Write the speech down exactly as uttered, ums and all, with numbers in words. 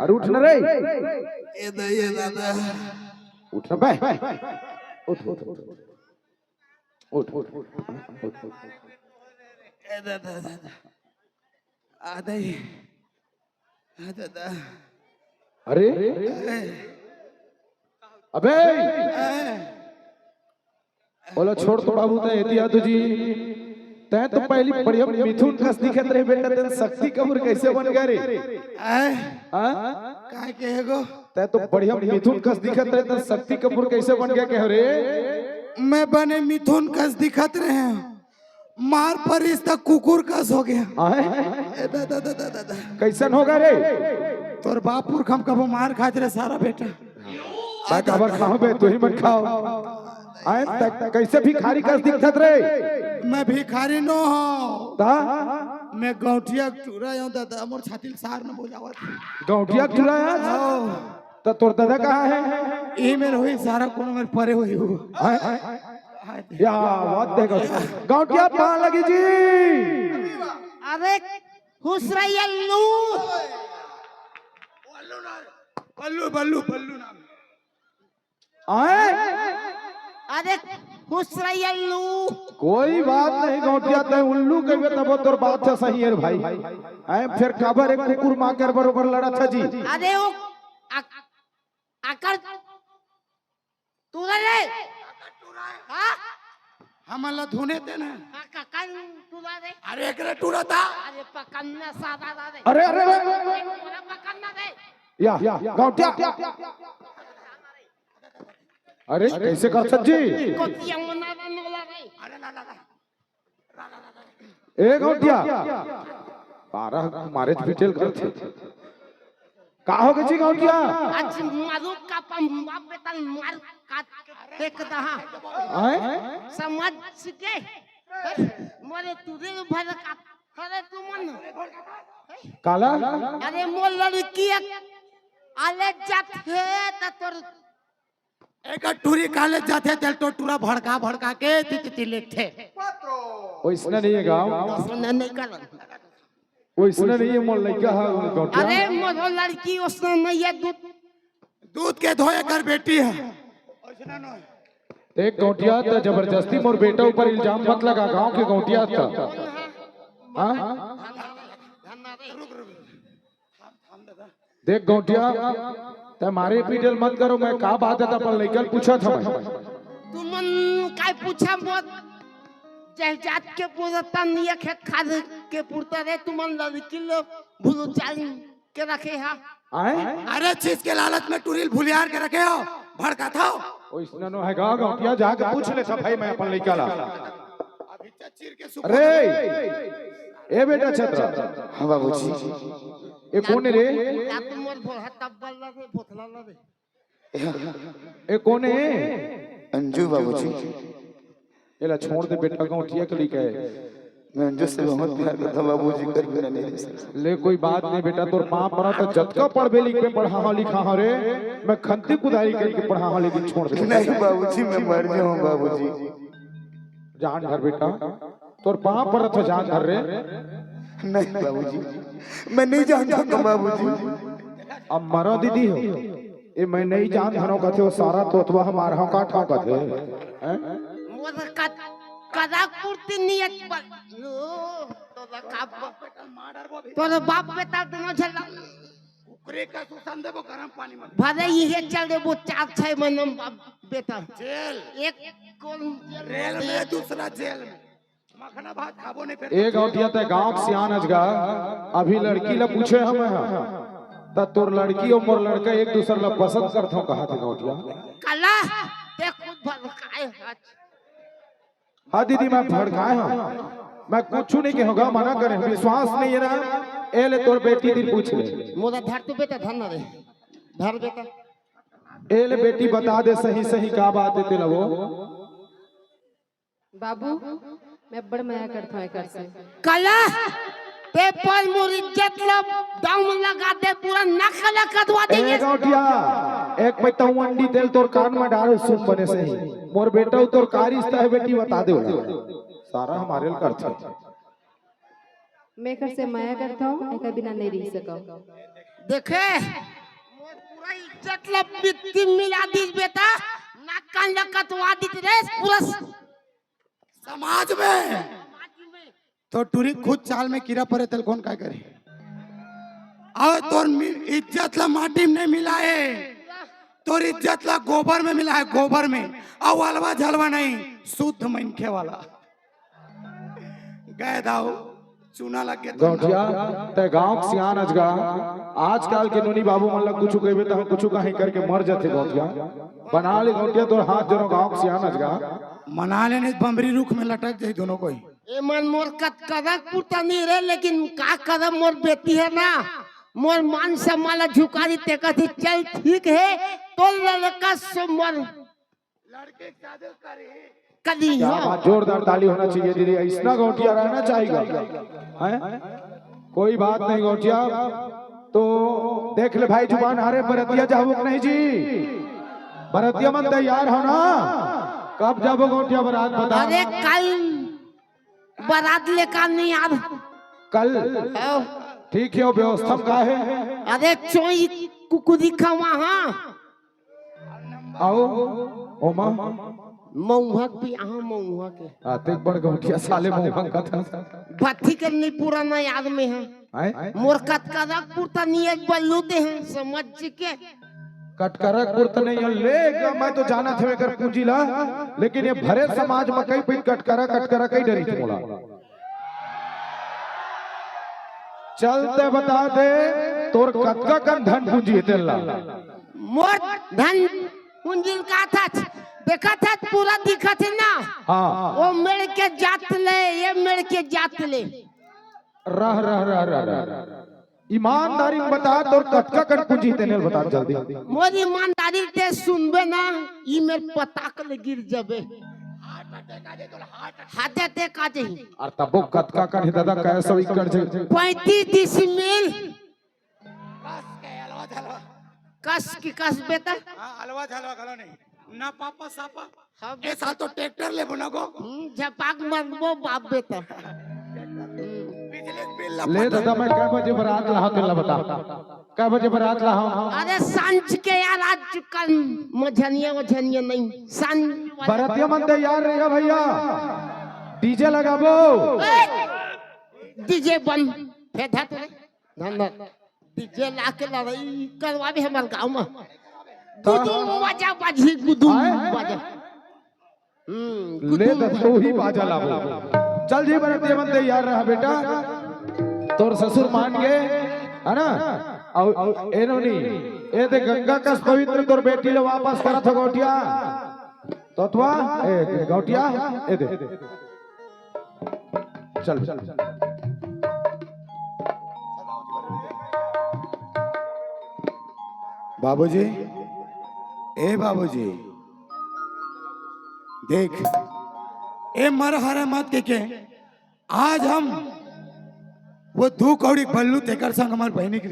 अरे उठ न रे। ए दे, ए दादा। उठ न बे। उठ, उठ, उठ। उठ, उठ, उठ, उठ। ए दादा, दादा। आ दे। आ दादा। अरे? ए। अबे! ए। ओला छोड़ तो बाबू, तैं एती आ तो जी। तैं तो पहली बढ़िया मिथुन कस दिखत रहे बेटा, तैं शक्ति कपूर कैसे बन गया रे? आय? हाँ? काय कहे गो? तैं तो बढ़िया मिथुन कस दिखत रहे, तैं शक्ति कपूर कैसे बन गया कह रे? मैं बने मिथुन कस दिखत रहे हूँ। मार परिस त कुकुर कस हो गया। आय? ए, दा, दा, दा, दा, दा, दा। कैसन होगा रे? तोर बाप पुरखा म कबो मार खात रहे सारा बेटा। बा काबर खाओ बे, तू ही मन खाओ। आय, त कैसे भिखारी कस दिखत रे? मैं भिखारी नो हूँ। ता? मैं गौंटिया टूरा हूँ दादा, मोर छाती ल सार न बोजावत। गौंटिया टूरा है? हाँ। त तोर दादा कहाँ है? ई मेर होई सारा, कोनो मेर परे होई हो। आय? या, बात देखो। गौंटिया पान लगी जी। अरे, खुश रहिए लू। बल्लू, बल्लू, बल्लू नाम। आय? अरे, खुश रहिए लू। कोई बात नहीं गौंटिया, तैं उल्लू कहिबे तबो तोर बात ह सही है रे भाई। आय, फिर काबर एक कुकुर माँ कर बरोबर लड़त है जी? अरे, वो अक-, अकर तू रे। हाँ? हमन ला धुने ते ना। हाँ, ककर तू रे। अरे, एकरे टूरा था। अरे, पकड़ना सादा दा रे। अरे, अरे, अरे। अरे, पूरा पकड़ना रे। या, या, गौंटिया। अरे, कैसे कर सक जी? कोतिया मना दा नोला रे। अरे, ला, ला, ला। ए गौंटिया, बारह मारे डिटेल करथे। का हो गए जी गौंटिया? आज मारू का पम बाप बेटा मार काट के फेंक दहा। आय? समझ सके? मोरे तुरे भर का। अरे तू मन। काला? अरे मोर लड़की एक आले जात है त तोर एक टूरी काले जाथे, तेल तो टूरा भड़का भड़का के ती, ती, ती लेथे। ओइसना नहीं है गाँव। ओइसना नहीं कर। ओइसना नहीं है, मोर लइका है, गौंटिया। अरे, मोर लड़की ओइसना नहीं है, दूध। दूध के धोए कर बेटी है। देख गौंटिया, त जबरदस्ती मोर बेटा ऊपर इल्जाम मत लगा, गाँव के गौंटिया त। हाँ? देख गौंटिया, तैं मारे पीटे ल मत करो, मैं का बात है त अपन लइका ल पूछत हँव मैं। तुमन काय पूछा मोर? जय जात के पूरा तन ये खेत खाद के पुरता रे, तुमन लड़की ल भूल जान के रखे हा। आय? अरे चीज के लालच में टूरी ल भुलियार के रखे हो, भड़काथो। ओइसना नो है गा गौंटिया, जाके पूछ लेथँव भाई मैं अपन लइका ला। अभी चीर के सुखा अरे, ए बेटा छत्रा। हाँ बाबूजी। ए कोन ए रे? या तो मोर भोरहा तब्बल ला रे, भोथला ला रे। ए कोन ए? अंजू बाबूजी। एला छोड़ दे बेटा, गौंटिया के लइका है। मैं अंजू से बहुत प्यार करता हूँ बाबूजी, कर बिना नहीं रह सकता। ले कोई बात नहीं बेटा, तोर पाँव परत हँव, जतका पढ़बे लिखबे पढ़ाहँव लिखाहँव रे, मैं खंती कुदारी करके पढ़ाहँव, लेकिन छोड़ दे। नहीं बाबूजी, मैं मर जाऊँ बाबूजी। जान धर बेटा, तोर पाँव परत हँव, जान धर रे। नहीं बाबूजी, मैं नहीं जान सकता बाबूजी। अब मरो दीदी हो, ए मैं नहीं जान धरँव कथे, ओ सारा तोतवा हमार हँव का ठाँव कथे, हैं? मोर कद-, कदा कुर्ती नियत पर, लो, तोरा का ब-, तोरा बाप बेटा दोनों झन ला कुकरी का सुसन देबो गरम पानी में। भले इहे चल देबो चार छह महीना में बाप बेटा। जेल। एक कौन जेल रेल में, दूसरा जेल में। मखना भात खाबो नहीं फिर। ए गौंटिया, तैं गाँव के सियान अजगा, अभी लड़की ला पूछे हँव मैं हा, त तोर लड़की अउ मोर लड़का एक दूसर ला पसंद करथँव कहथे गौंटिया। काला, तैं खुद भड़काए हस। हाँ दीदी, मैं भड़काए हँव, मैं कुछू नहीं कहेंव गा, मना करे हँव, विश्वास नहीं है ना, ए ले तोर बेटी तिर पूछ ले। मोला धर तो बेटा, धर ना रे, धर बेटा। ए ले बेटी, बता दे सही सही का बात हे तेला वो। बाबू, मैं बड़ मया करथँव एकर से। काला, तैं पर मोर इज्जत ला दाँव में लगा दे, पूरा नक ला कटवा दे। ए गौंटिया, एक पैंतउन अंडी तेल तोर कान में डारो सूप बने सही। मोर बेटा तोर का रिश्ता हे बेटी, बता दे ओला। सारा हमारे ल करथे। मैं एकर से मया करथँव, एकर बिना नहीं रह सकँव। देखे, मोर पूरा इज्जत ला मिट्टी में मिला दिस बेटा। नाक कान ला कटवा दिस रे पूरा स- समाज में। तो टूरी खुद चाल में कीरा परे तेला कोन काय करे? अउ तोर मि- इज्जत ला माटी में नहीं मिलाए, तोर इज्जत ला गोबर में मिलाए, गोबर में। अउ अलवा झलवा नहीं, शुद्ध मनखे वाला। गए दाऊ, चूना लग के तो गौंटिया, तैं गांव के सियान अजगा। आजकल के नोनी बाबू मन ला कुछु कहिबे त कुछु कहीं करके मर जाथे गौंटिया। बना ले गौंटिया, तोर हाथ जोड़ों, गांव के सियान अजगा। मना ले नहीं बमरी रुख में लटक जाई दोनों कोई। ए मन मोर कतकरक पुरता नहीं रे, लेकिन का करब, मोर बेटी हे ना, मोर मान सम्मान ला झुका दी, ते कथी चल ठीक हे, तोर लड़का सो मोर लड़के के शादी करी। करी क्या हो। बात, जोरदार ताली होना चाहिए दीदी, ऐसना गौंटिया रहना चाहिए। हैं? कोई बात नहीं गौंटिया, तो देख ले भाई जुबान हारे, बरतिया जाबो कि नहीं जी? बरतिया मन तैयार हो ना? कब जाबो गौंटिया बरात बता? अरे कल बरात लेकर नहीं यार। कल? आओ। ठीक है, वो व्यवस्था में का है? अरे चोई कुकुरी खवा हाँ। आओ, ओमा। मऊहक भी आहा मऊहक के। आते एक बड़ गौंटिया साले मऊहक का था। भट्ठी के नहीं पुराना याद में है। आए? मोर कतकरक पुरता नहीं एक बल्लू दे हैं, समझ के। कटकरक पुरता नहीं है, ले गा, मैं तो जाना थे एकर पूंजी ला, लेकिन ये भरे समाज में कई पे कटकरा, कटकरा कई डरी थी मोला। चल तैं बता दे, तोर कतका कन धन पूंजी हे तेला? मोर धन पूंजी का था, देखा था पूरा दिखा थे ना। हाँ। वो मेड़ के जात ले, ये मेड़ के जात ले। रह, रह, रह, रह, रह। ईमानदारी में बता, तोर कतका कन पूंजी हे तेने बता जल्दी। मोर ईमानदारी ते सुनबे ना, ई मेर पताक ले गिर जबे। हार्ट अटैक आ जाही। अरे तबो कतका कन हे दादा, कै सौ एकड़ जे। पैंतीस डिसमिल। कस के अलवा झलवा। कस की कस बेटा। हाँ, अलवा झलवा घलो नहीं। ना पापा सापा। हाँ, ए साल तो ट्रैक्टर लेबो ना गो। हम्म, झपाक मरबो बाप बेटा। हम्म। बिजली के बिल ला ले पटा। दादा, मैं कै बजे बरात लाहा तेला बता। कै बजे बरात लाहा? अरे सांझ के यार, आज कल मझनिया वझनिया नहीं, सांझ वाला। बरतिया मन तैयार रहिया भैया, डीजे लगाबो। ए, डीजे बंद, फेधा तो रे। धंधा। डीजे ला के लड़ाई करवाबे हमर गांव में। तो गुदुम बाजा बाजी, गुदुम आए? बाजा। हम्म, ले गुदुम तो बाजा। तू ही बाजा लाबो। चल जी, बरतिया मन तैयार रहा बेटा। तोर ससुर मान गे, है ना? अउ, अउ, ए नोनी, ए दे गंगा कस पवित्र तोर बेटी ला वापस करत हो गौंटिया। तोतवा, ए दे गौंटिया, ए दे। चल। बाबूजी, ए बाबूजी, देख, ए मर हरे मत के, के, आज हम वो दू कौड़ी बल्लू तेकर संग हमार बहिनी के